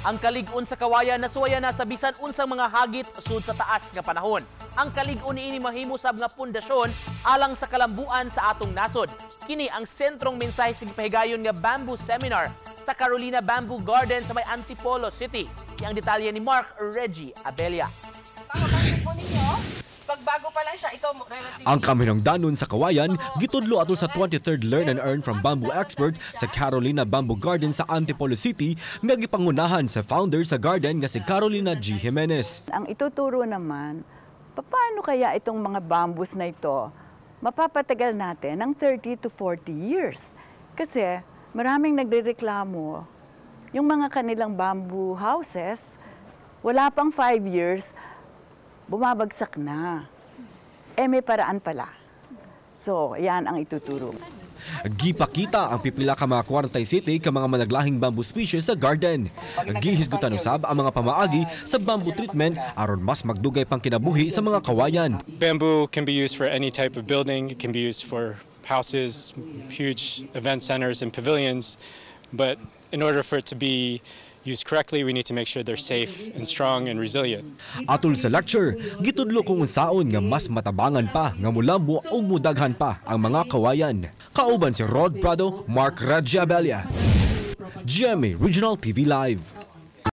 Ang kalig-on sa kawayan nasuwayan na sa bisan unsang mga hagit sud sa taas nga panahon. Ang kalig-on niini mahimo sab nga pundasyon alang sa kalambuan sa atong nasod. Kini ang sentrong mensahe sa gipahigayon nga Bamboo Seminar sa Carolina Bamboo Garden sa may Antipolo City. Ang detalye ni Mark Reggie Abella. Pakapansin po ninyo, pag bago pa lang siya, ito relatively. Ang kaminangdanon sa kawayan gitudlo atol sa 23rd Learn and Earn from Bamboo Expert sa Carolina Bamboo Garden sa Antipolo City nga gipangunahan sa founder sa garden nga si Carolina G. Jimenez. Ang ituturo naman, paano kaya itong mga bamboos na ito mapapatagal natin ng 30 to 40 years? Kasi maraming nagrereklamo, yung mga kanilang bamboo houses, wala pang 5 years, bumabagsak na. Eh may paraan pala. So, yan ang ituturo. Gipakita ang pipila ka mga 47 ka mga managlahing bamboo species sa garden. Gihisgutan usab ang mga pamaagi sa bamboo treatment aron mas magdugay pang kinabuhi sa mga kawayan. Bamboo can be used for any type of building. It can be used for houses, huge event centers, and pavilions. But in order for it to be used correctly, we need to make sure they're safe and strong and resilient. Atol sa lecture, gitudlo kung unsaon nga mas matabangan pa nga mulambo ug mudaghan pa ang mga kawayan. Kauban si Rod Prado, Mark Reggie Abella. GMA Regional TV Live.